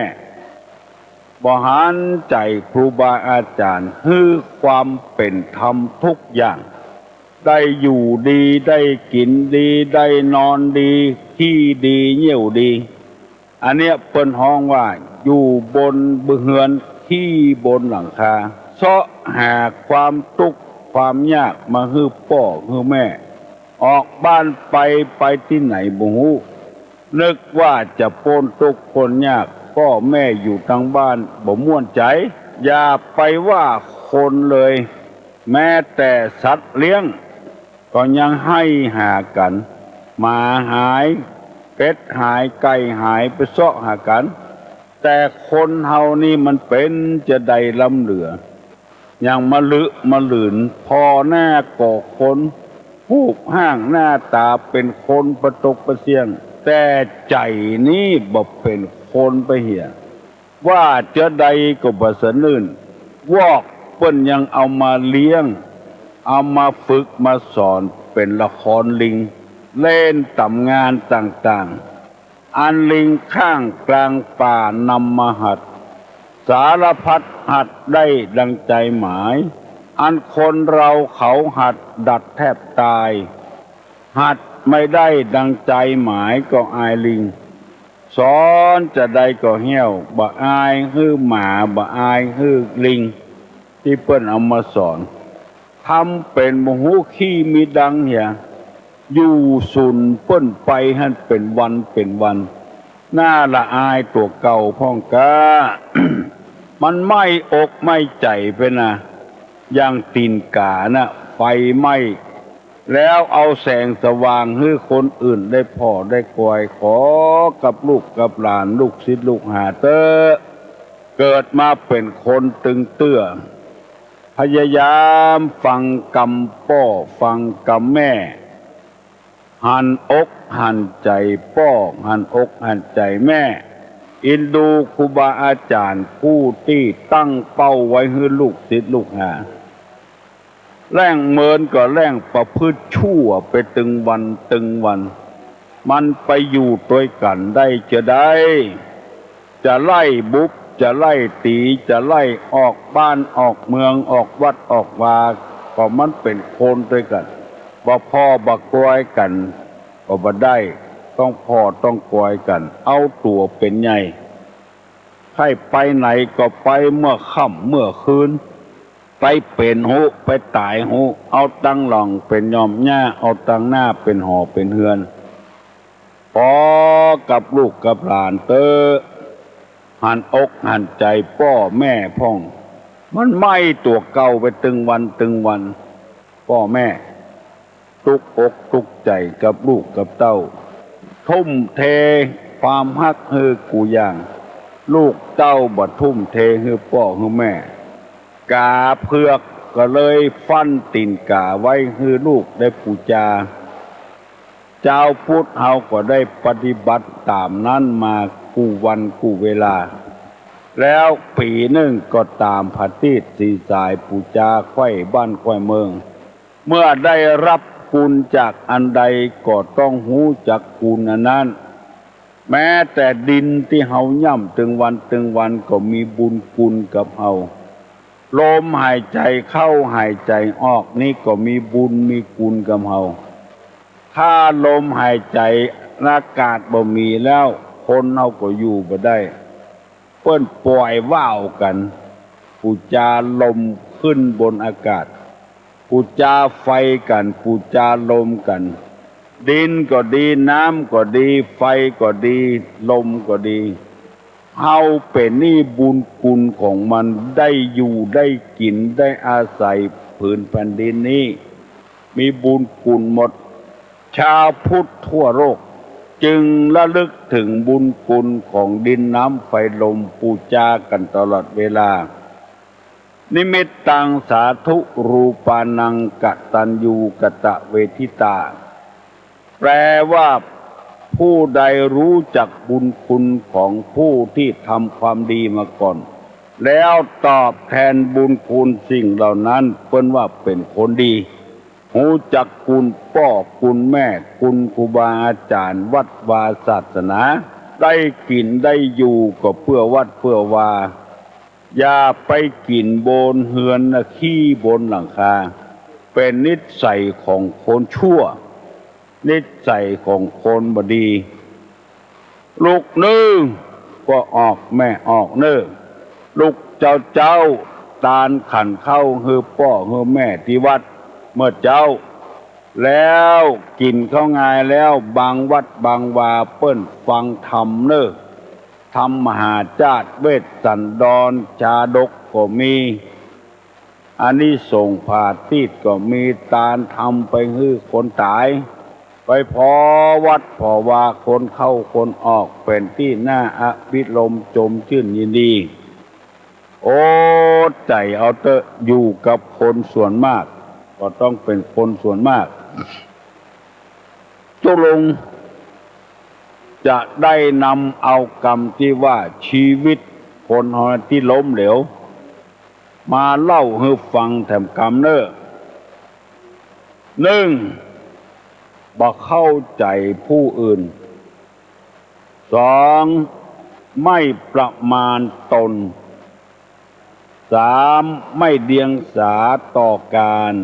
บ่หันใจ๋ครูบาอาจ๋ารย์ หื้อความเป๋นธรรมทุกอย่าง ได้อยู่ดี ได้กิ๋นดี ได้นอนดี ขี้ดี เยี่ยวดี อันเนี้ยเปิ้นฮ้องว่าอยู่บนเฮือน ขี้บนหลังคา เซาะหาความตุ๊กข์ความยากมาหื้อป้อหื้อแม่ ออกบ้านไป ไปตี้ไหนบ่ฮู้ นึกว่าจะป๊นตุ๊กข์ป๊นยาก ป้อแม่อยู่ตังบ้านบ่ม่วนใจ๋ อย่าไปว่าคนเลย แม้แต่สัตว์เลี้ยง ก็ยังไห้หากั๋น หมาหาย เป็ดหาย ไก่หาย ไปเซาะหากั๋น แต่คนเฮานี่มันเป๋นจาใดล้ำเหลือ อย่างมะลึมะลืน ผ่อหน้าก่อคน ฮูปฮ่างหน้าต๋าเป๋นคนปะตกปะเสี้ยง แต่ใจ๋นี่บ่เป๋นคนปะเหีย ว่าจาใดก็บ่สะอื้น วอกเปิ้นยังเอามาเลี้ยง เอามาฝึกมาสอนเป๋นละครลิง เล่นต๋ามงานต่างๆ อันลิงข้างกลางป่านำมาหัด สารพัดหัดได้ดังใจ๋หมาย อันคนเราเขาหัดดัดแทบต๋าย หัดไม่ได้ดังใจ๋หมายก็อายลิง สอนจาใดก็เฮี้ยว บ่อายหื้อหมา บ่อายหื้อลิง ตี้เปิ้นเอามาสอน ทำเป๋นบ่ฮู้ขี้มีดังเหีย อยู่สุนเปิ้นไปหั้นเป๋นวันเป๋นวัน น่าละอายตั๋วเก่าพ่องก๊า มันไหม้อกไหม้ใจ๋ไปนะ อย่างตี๋นก๋าน่ะ ไฟไหม้ แล้วเอาแสงสว่างหื้อคนอื่นได้ผ่อได้กอย ขอกับลูกกับหลาน ลูกศิษย์ลูกหาเต๊อะ เกิดมาเป๋นคนตึงเตื้อ พยายามฟังกำป้อฟังกำแม่ หันอกหันใจ๋ป้อ หันอกหันใจ๋แม่ อินดูครูบาอาจ๋ารย์ผู้ตี้ตั้งเป้าไว้หื้อลูกศิษย์ลูกหา แล่งเมินก็แล่งประพฤติชั่วไปตึงวันตึงวัน มันไปอยู่ตวยกั๋นได้จาใด จะไล่บุบ จะไล่ตี๋ จะไล่ออกบ้านออกเมือง ออกวัดออกวา ก็มันเป๋นคนตวยกั๋น บ่ผ่อบ่กอยกั๋นก็บ่ได้ ต้องผ่อต้องกอยกั๋น เอาตั๋วเป๋นใหญ่ ใค่ไปไหนก็ไปเมื่อค่ำเมื่อคืน ไปเป๋นฮู้ ไปต๋ายฮู้ เอาตังหลังเป๋นหย่อมหญ้า เอาตังหน้าเป๋นหอเป๋นเฮือน ขอกับลูกกับหลานเต๊อะ หันอกหันใจ๋ป้อแม่พ่อง มันไหม้ตั๋วเก่าไปตึงวันตึงวัน ป้อแม่ ตุ๊กอกตุ๊กใจ๋กับลูกกับเต้า ทุ่มเทความฮักหื้อกู้อย่าง ลูกเต้าบ่ทุ่มเทหื้อป้อหื้อแม่ ก๋าเผือกก็เลยฟั่นตี๋นก๋าไว้หื้อลูกได้ปู๋จา จาวพุทธเฮาก็ได้ปฏิบัติต๋ามนั้นมากู้วันกู้เวลา แล้วปี๋นึ่งก็ต๋ามผะตีสสีสาย ปู๋จาไขว้บ้านไขว้เมือง เมื่อได้ฮับกุณจากอันใดก็ต้องฮู้จักกุณอันนั้น แม้แต่ดินตี้เฮาย่ำตึงวันตึงวันก็มีบุญกุณกับเฮา ลมหายใจ๋เข้าหายใจ๋ออกนี้ก็มีบุญมีกุณกับเฮา ถ้าลมหายใจ๋ อากาศบ่มีแล้ว คนเฮาก็อยู่บ่ได้ เปิ้นป่อยว่าวกั๋น ปู๋จาลมขึ้นบนอากาศ ปู๋จาไฟกั๋น ปู๋จาลมกั๋น ดินก็ดี น้ำก็ดี ไฟก็ดี ลมก็ดี เฮาเป๋นหนี้บุญกุณของมัน ได้อยู่ได้กิ๋นได้อาศัยผืนแผ่นดินนี้ มีบุญกุณหมด ชาวพุทธทั่วโลกจึงระลึกเถิงบุญกุณของดินน้ำไฟลม ปู๋จากั๋นตลอดเวลา นิมิตตังสาธุรูปานังกตัญญูกตเวทิตา แปลว่า ผู้ใดฮู้จักบุญคุณของผู้ที่ทำความดีมาก่อน แล้วตอบแทนบุญคุณสิ่งเหล่านั้น เปิ้นว่าเป๋นคนดี ฮู้จักคุณป้อคุณแม่ คุณครูบาอาจ๋ารย์ วัดวาศาสนา ได้กิ๋นได้อยู่ก็เปื้อวัดเปื้อวา อย่าไปกิ๋นบนเฮือนนะ ขี้บนหลังคา เป๋นนิสัยของคนชั่ว นิสัยของคนบ่ดี ลุกนึ่งก็ออกแม่ออกเน่อ ลุกเจ๊าๆ ตานขันข้าวหื้อป้อหื้อแม่ตี้วัดเมื่อเจ๊า แล้วกิ๋นข้าวงายแล้ว บางวัดบางวาเปิ้นฟังธรรมเน่อ ธรรมมหาชาติ เวสสันดร ชาดกก็มี อานิสงส์ผาตี้ก็มี ตานทำไปหื้อคนต๋าย ไปผ่อวัดผ่อวา คนเข้าคนออก เป๋นตี้น่าอภิรมย์จมจื้นยินดี โอ้ ใจ๋เอาเต๊อะ อยู่กับคนส่วนมาก ก็ต้องเป๋นคนส่วนมาก ตุ๊ลุงจะได้นำเอากำตี้ว่า ชีวิตคนเฮาตี้ล้มเหลว มาเล่าหื้อฟังแถมกำเน่อ นึ่ง บ่เข้าใจ๋ผู้อื่น สอง ไม่ประมาณตน สาม ไม่เดียงสาต่อการ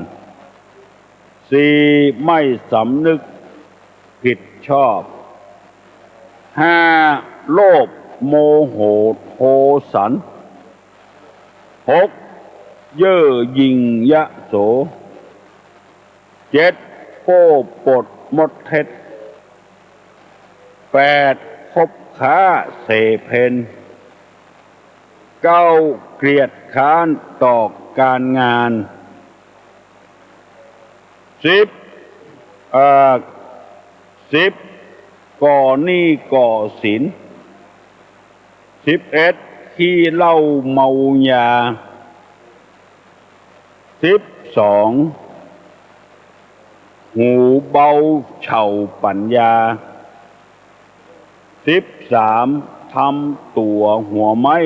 สี่ ไม่สำนึกผิดชอบ ห้า โลภ โมโห โทสัน หก เย่อหยิ่งยโส เจ็ด โป้ปดมดเท็จ แปด คบค้าเสเพน เก้า เกียจคร้านต่อการงาน สิบ เอ่อ สิบ ก่อหนี้ก่อสิน สิบเอ็ด ขี้เหล้าเมายา สิบสอง หูเบาเฉาปั๋ญญา สิบสาม ทำตั๋วหัวไม้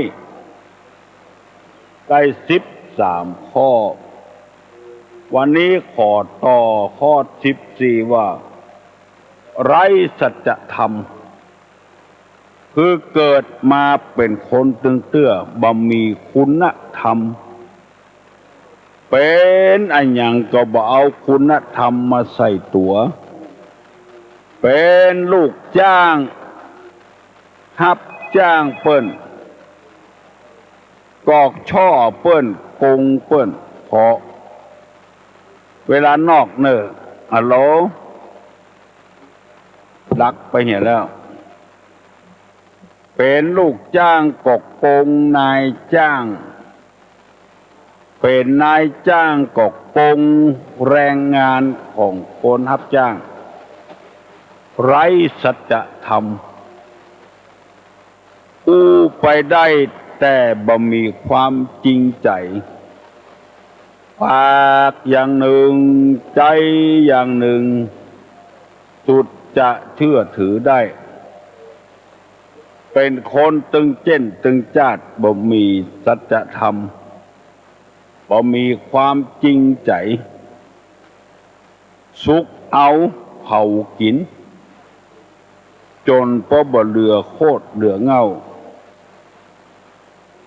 ได้สิบสามข้อ วันนี้ขอต่อข้อสิบสี่ว่า ไร้สัจธรรม คือเกิดมาเป๋นคนตึงเตื้อบ่มีคุณธรรม เป๋นอะหยังก็บ่เอาคุณธรรมมาใส่ตั๋ว เป๋นลูกจ้าง ฮับจ้างเปิ้น กอกช่อเปิ้น โกงเปิ้น ผ่อเวลานอกเน่อ อะโหล ดักไปเหียแล้ว เป๋นลูกจ้างก็โกงนายจ้าง เป๋นนายจ้างก็โกงแรงงานของคนฮับจ้าง ไร้สัจธรรม อู้ไปได้แต่บ่มีความจริงใจ๋ ปากอย่างนึ่ง ใจ๋อย่างนึ่ง สุดจะเชื่อถือได้ เป๋นคนตึงเจ๊นตึงจ้าด บ่มีสัจธรรม บ่มีความจริงใจ๋ สุกเอาเผากิ๋น จ๋นปอบ่เหลือโคตรเหลือเหง้า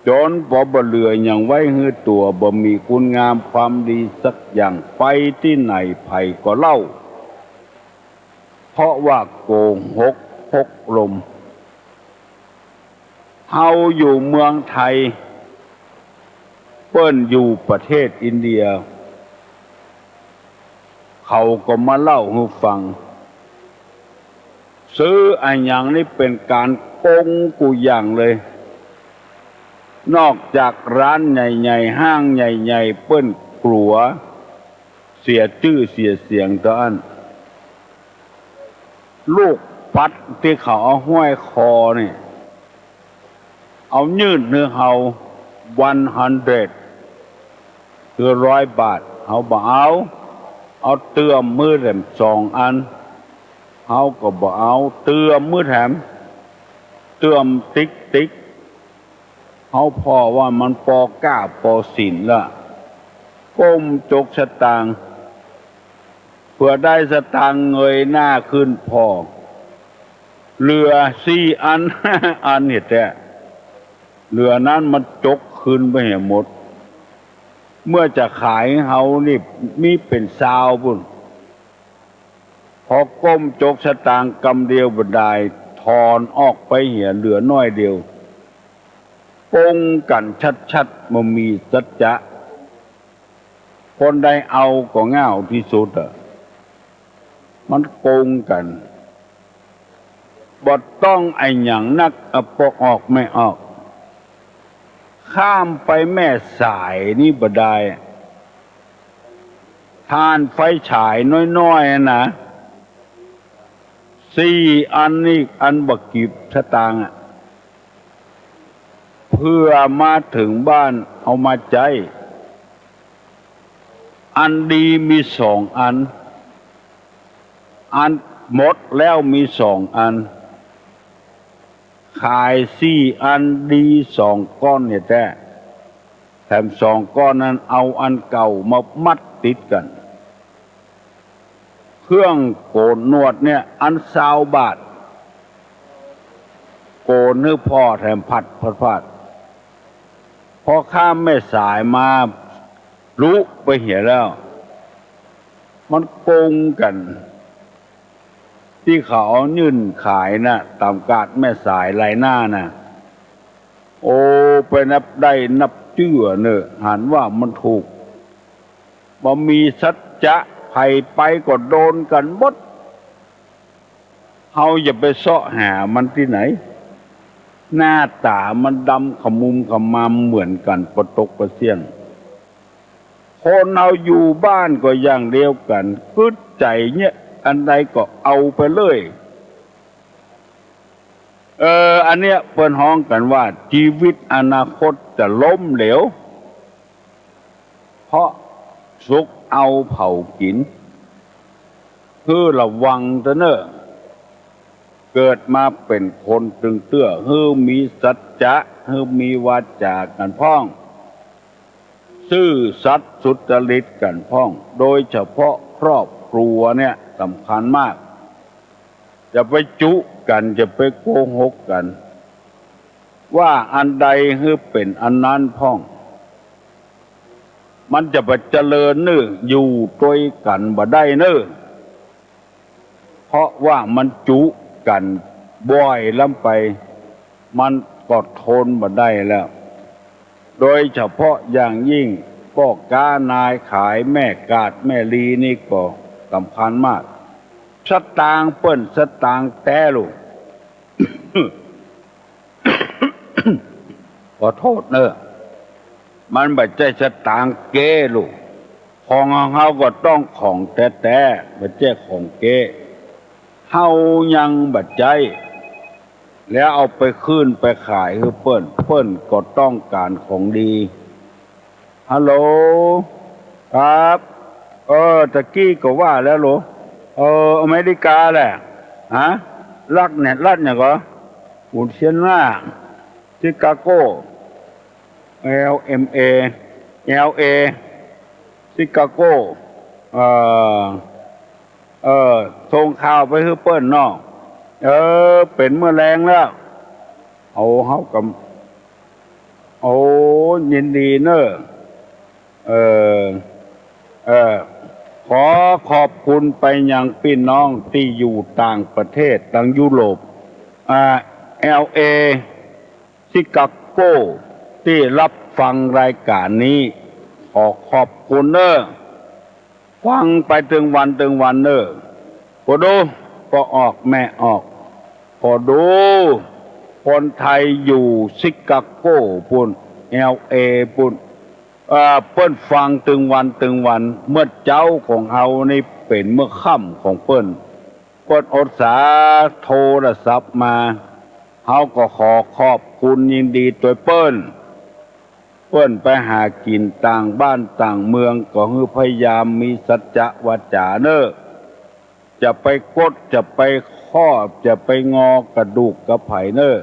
จ๋นปอบ่เหลือหยังไว้หื้อตั๋ว บ่มีคุณงามความดีสักอย่าง ไปตี้ไหนใผก็เล่า เพราะว่าโกหกพกลม เฮาอยู่เมืองไทย เปิ้นอยู่ประเทศอินเดีย เขาก็มาเล่าหื้อฟัง ซื้ออะหยังนี่เป๋นก๋านโกงกู้อย่างเลย นอกจากร้านใหญ่ๆ ห้างใหญ่ๆ เปิ้นกั๋วเสียจื้อเสียเสียงเต้าอั้น ลูกปัดตี้เขาเอาห้อยคอนี่ เอายื่นหื้อเฮา วันฮันเดร็ด คือร้อยบาท เฮาบ่เอา เอาเตื้อมหื้อแถมสองอัน เฮาก็บ่เอา เตื้อมหื้อแถม เตื้อมติ๊กๆ เฮาผ่อว่ามันปอก้าปอศีลละ ก้มจกสตางค์ เผื่อได้สตางค์เงยหน้าขึ้นผ่อ เหลือสี่อัน ห้าอันเหียแต๊ เหลือนั้นมันจกคืนไปเหียหมด เมื่อจะขายเฮานี่มีเป๋นซาวปู้น พอก้มจกสตางค์กำเดียวบ่ดาย ถอนออกไปเหียเหลือน้อยเดียว โกงกั๋นชัดๆ บ่มีสัจจะ คนใดเอาก็ง่าวตี้สุดอะ มันโกงกั๋น บ่ต้องอะหยังนักอะ ปอออกไม่ออก ข้ามไปแม่สายนี่บ่ดาย ถ่านไฟฉายน้อยๆ อะนะ สี่อันนี่ อันบ่กี่สตางค์อะ เผื่อมาเถิงบ้านเอามาใจ๊ อันดีมีสองอัน อันหมดแล้วมีสองอัน ขายสี่อันดีสองก้อนเหียแต๊ แถมสองก้อนนั้นเอาอันเก่ามามัดติดกั๋น เครื่องโก๋นหนวดเนี่ย อันซาวบาท โก๋นหื้อผ่อแถมผัดผัดผัด พอข้ามแม่สายมา ลุไปเหียแล้ว มันโกงกั๋น ตี้เขาเอายื่นขายน่ะ ต๋ามกาดแม่สายไลหน้าน่ะ โอ้ ไปนับได้นับเจื้อเน่อ หันว่ามันถูก บ่มีสัจจะ ใผไปก็โดนกั๋นหมด เฮาอย่าไปเซาะหามันตี้ไหน หน้าต๋ามันดำขมุมขมามเหมือนกั๋น ปะตกปะเสี้ยง คนเฮาอยู่บ้านก็อย่างเดียวกั๋น กึ๊ดใจ๋เนี่ย อันใดก็เอาไปเลย เออ อันเนี้ยเปิ้นฮ้องกั๋นว่า จีวิตอนาคตจะล้มเหลว เพราะสุกเอาเผากิ๋น หื้อระวังเต๊อะเน่อ เกิดมาเป๋นคนตึงเตื้อ หื้อมีสัจจะ หื้อมีวาจ๋ากั๋นพ่อง ซื่อสัตย์สุจริตกั๋นพ่อง โดยเฉพาะครอบครัวเนี่ยสำคัญมาก อย่าไปจุกั๋น อย่าไปโกหกกั๋น ว่าอันใดหื้อเป๋นอันนั้นพ่อง มันจะไปเจริญเน่อ อยู่ตวยกั๋นบ่ได้เน่อ เพราะว่ามันจุกั๋นบ่อยล้ำไป มันก็ทนบ่ได้แล้ว โดยเฉพาะอย่างยิ่งป้อก๊านายขาย แม่กาดแม่ลีนี่ก็สำคัญมาก สตางค์เปิ้นสตางค์แต๊ลูก ขอโต้ษเน่อ มันบ่ใจ้สตางค์เก๊ลูก ของของเฮาก็ต้องของแต๊ๆ บ่ใจ้ของเก๊ เฮายังบ่ใจ๊ แล้วเอาไปคืนไปขายหื้อเปิ้น เปิ้นก็ต้องก๋านของดี ฮัลโหล ครับ เออ ตะกี้ก็ว่าแล้วโหล เออ อเมริกาแหละ ฮะ รัฐเนี่ย รัฐหยังก่อ อุนเชียนนา ชิคาโก แอล เอ็ม เอ แอล เอ ชิคาโก เอ่อ เออ ส่งข่าวไปหื้อเปิ้นเนาะ เออ เป๋นเมื่อแลงแล้ว เอา เฮาก็ โอ้ ยินดีเน่อ เออ เออ ขอขอบคุณไปยังปี้น้องตี้อยู่ต่างประเทศ ตางยุโรป อ่า แอล เอ ชิคาโก ตี้ฮับฟังรายก๋านนี้ ขอขอบคุณเน่อ ฟังไปตึงวันตึงวันเน่อ ผ่อดู ป้อออกแม่ออก ผ่อดู คนไทยอยู่ชิคาโกปู้น แอล เอ ปู้น เอ่อ เปิ้นฟังตึงวันตึงวัน เมื่อเจ๊าของเฮานี่เป๋นเมื่อค่ำของเปิ้น เปิ้นอุตส่าห์โทรศัพท์มา เฮาก็ขอขอบคุณยินดีตวยเปิ้น เปิ้นไปหากิ๋นต่างบ้านต่างเมือง ก็หื้อพยายามมีสัจจะวาจ๋าเน่อ จะไปกด จะไปข้อ จะไปงอกระดูกกระไผเน่อ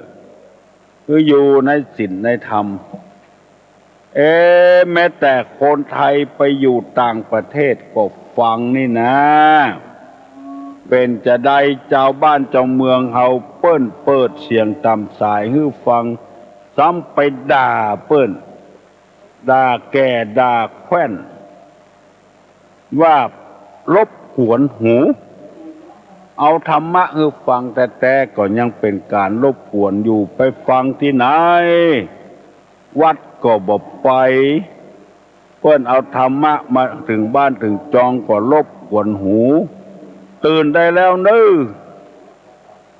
คืออยู่ในศีลในธรรม เอ๊ะ แม้แต่คนไทยไปอยู่ต่างประเทศก็ฟังนี่นา เป๋นจาใดจาวบ้านจาวเมืองเฮาเปิ้นเปิดเสียงต๋ามสายหื้อฟัง ซ้ำไปด่าเปิ้น ด่าแก่ด่าแคว่น ว่ารบกวนหู เอาธรรมะหื้อฟังแต๊ๆ ก็ยังเป๋นก๋านรบกวนอยู่ ไปฟังตี้ไหน วัดก็บ่ไป เปิ้นเอาธรรมะมาเถิงบ้านเถิงจองก็รบกวนหู ตื่นได้แล้วเน่อ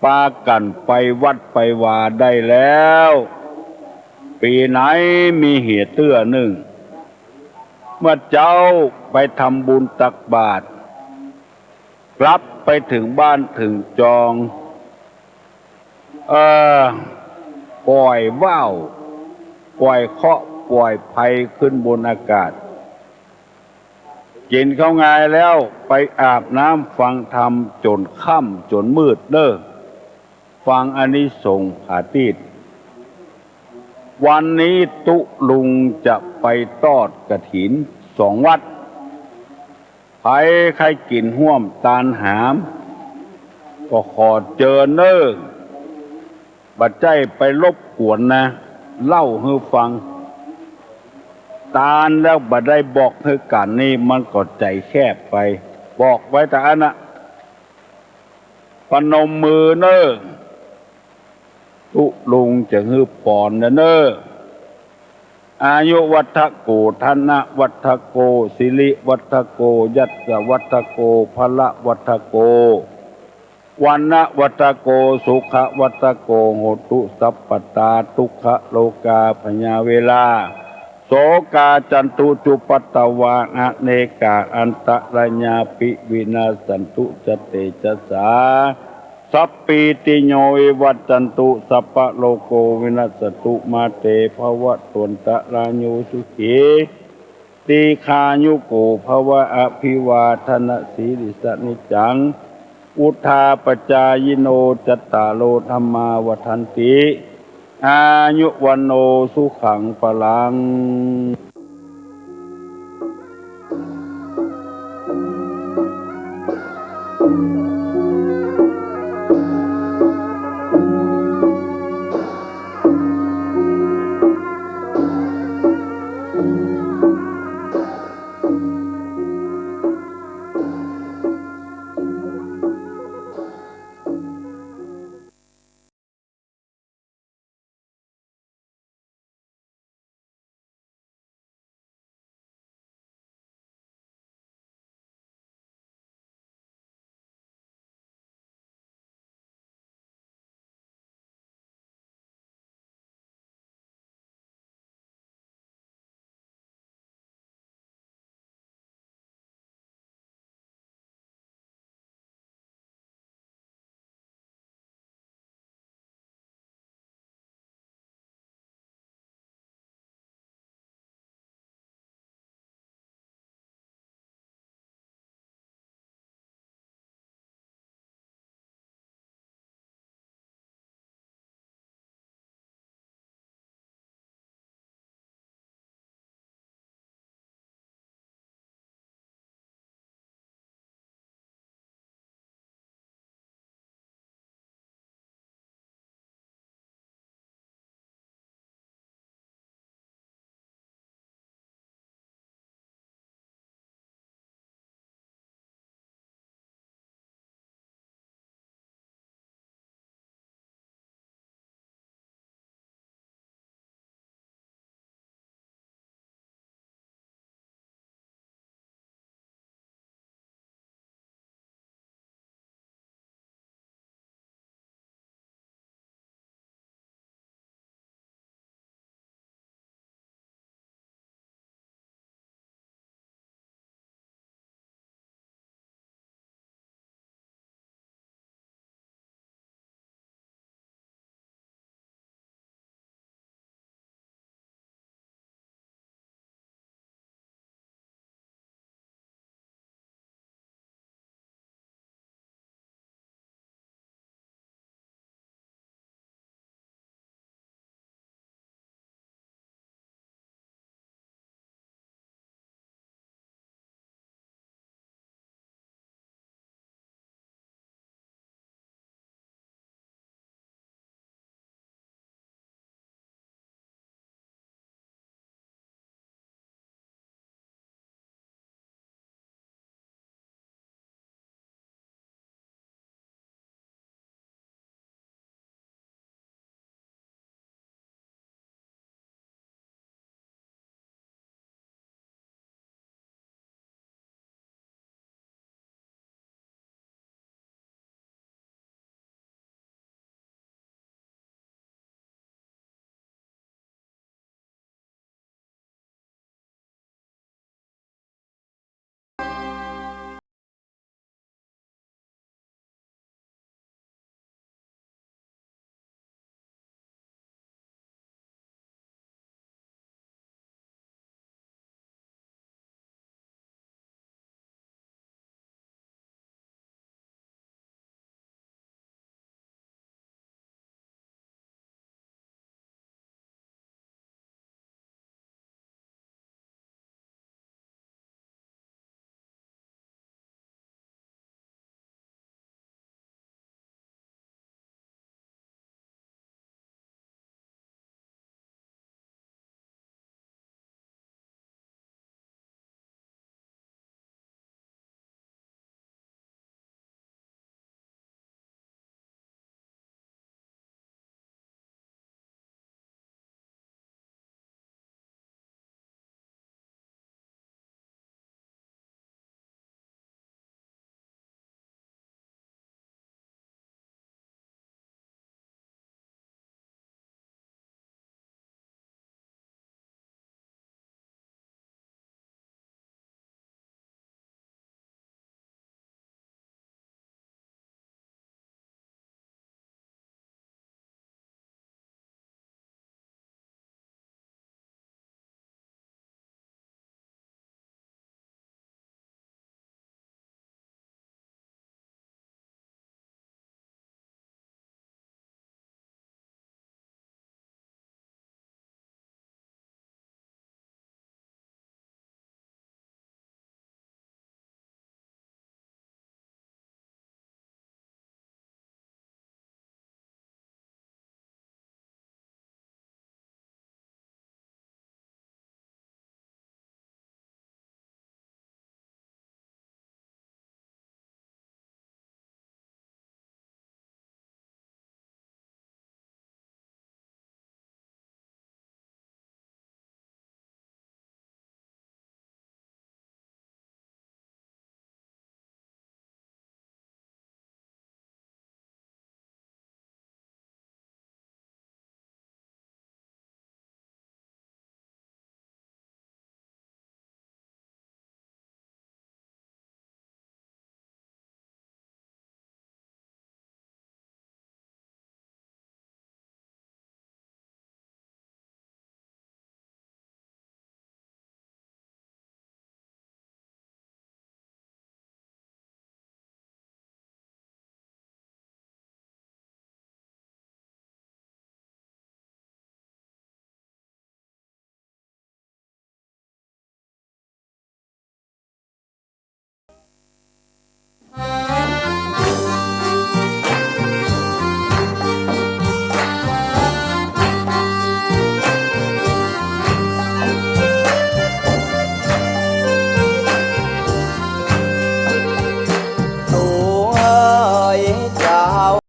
ปากั๋นไปวัดไปวาได้แล้ว ปี๋ไหนมีเหียเตื้อนึ่ง เมื่อเจ๊าไปทำบุญตักบาตร กลับไปเถิงบ้านเถิงจอง เอ่อ ป่อยว่าว ป่อยเคราะห์ ป่อยภัยขึ้นบนอากาศ กิ๋นข้าวงายแล้วไปอาบน้ำฟังธรรมจ๋นค่ำจ๋นมืดเน่อ ฟังอานิสงส์ผาตี้ วันนี้ตุ๊ลุงจะไปทอดกฐินสองวัด ใผใค่กิ๋นฮ่วมตานหาม ก็ขอเจิญเน่อ บ่ใจ้ไปรบกวนนะ เล่าหื้อฟัง ตานแล้วบ่ได้บอกหื้อกั๋นนี่มันก็ใจ๋แคบไป บอกไว้ตางอั้นนะ ประนมมือเน่อ ตุ๊ลุงจะหื้อปอนนะเน่อ อายุวัฒโก ธนวัฒโก สิริวัฒโก ยศวัฒโก พละวัฒโก วรรณวัฒโก สุขวัฒโก โหตุสัพพตา ทุกขโรคาพยาเวรา โสกาจันตุจุปปตวา อเนกาอันตรายาปิวินาสสันตุ สะเตจสา สัพพีติโยวิวัชชันตุ สัพพะโรโควินัสสะตุ มาเตภวัตวันตะราโย สุขี ตีฆายุโกภวะ อภิวาทนสีลิสสะนิจจัง วุฑฒาปจายิโน จัตตาโรธัมมาวัฑฒันติ อายุวัณโณสุขังพลัง